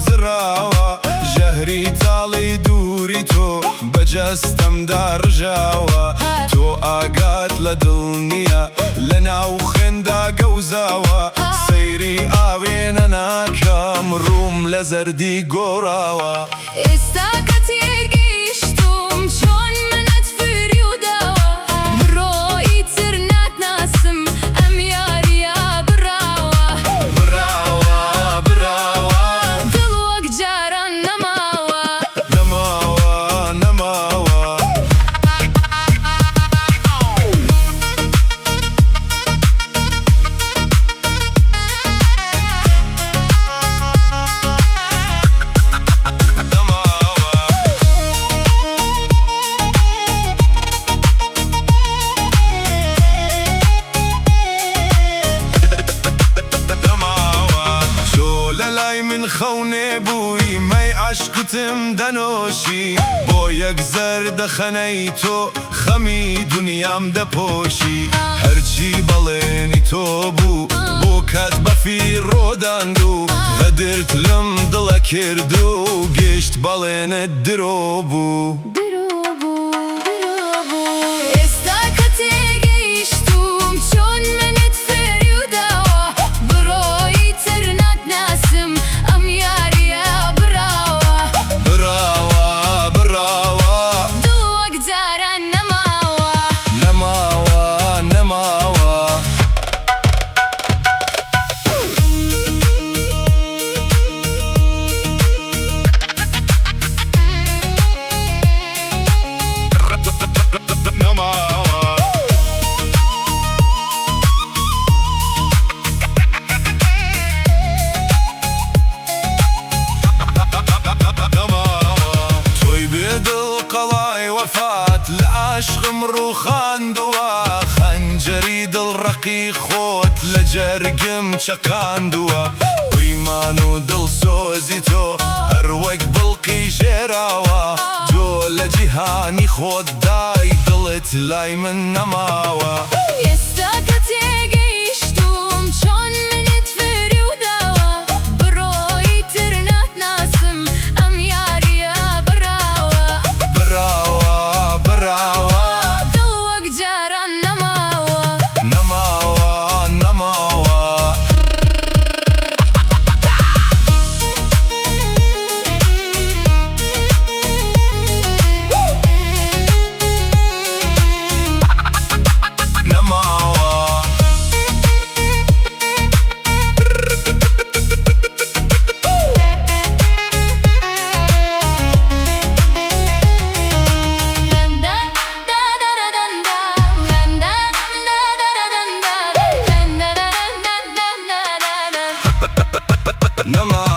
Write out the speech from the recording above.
زراوە، ژەهری تاڵی دووری تۆ بە جەستەمدا ڕژاوە. تۆ ئاگات لە دڵ نییە، لە ناو خوێندا گەوزاوە. سەیری ئاوێنە ناکەم، ڕووم لە زەردی گۆڕاوە. ئێستا کە تێگەیشتووم چۆن منت فریو داوە، بڕۆ ئیتر ناتناسم، ئەم یارییە بڕاوە. بڕاوە، بڕاوە. دڵ وەک جاران نەماوە. نەماوە، نەماوە. نەماوە. نەماوە. تۆ لە لای من خەونێ بووی، مەی عەشقتم دەنۆشی. بۆ یەک زەردەخەنەی تۆ خەمی دنیام دەپۆشی. هەرچی بەڵێنی تۆ بوو، بۆ کات بەفیڕۆدان و غەدرت لەم دڵە کرد و گشت بەڵێنت درۆ بوو. درۆ بوو، درۆ بوو. ئێستا کە تێگەیشتووم چۆن منت فریو داوە، بڕۆ ئیتر ناتناسم، ئەم یارییە بڕاوە. بڕاوە، بڕاوە. دڵ وەک جاران نەماوە. نەماوە، نەماوە. نەماوە. نەماوە. تۆی بێدڵ قەڵای وەفات لە عاشقم ڕووخاندووە، خەنجەری دڵڕەقی خۆت لە جەرگم چەقاندووە. پەیمان و دڵسۆزی تۆ هەر وەک بڵقی ژێراوە. تۆ لە جیهانی خۆتدای، دڵت لای من نەماوە. ئێستا کە تێگەیشتووم چۆن منت فریو داوە، بڕۆ ئیتر ناتناسم، ئەم یارییە بڕاوە. بڕاوە، بڕاوە. دڵ وەک جاران نەماوە. نەماوە، نەماوە. نەماوە. نەماوە.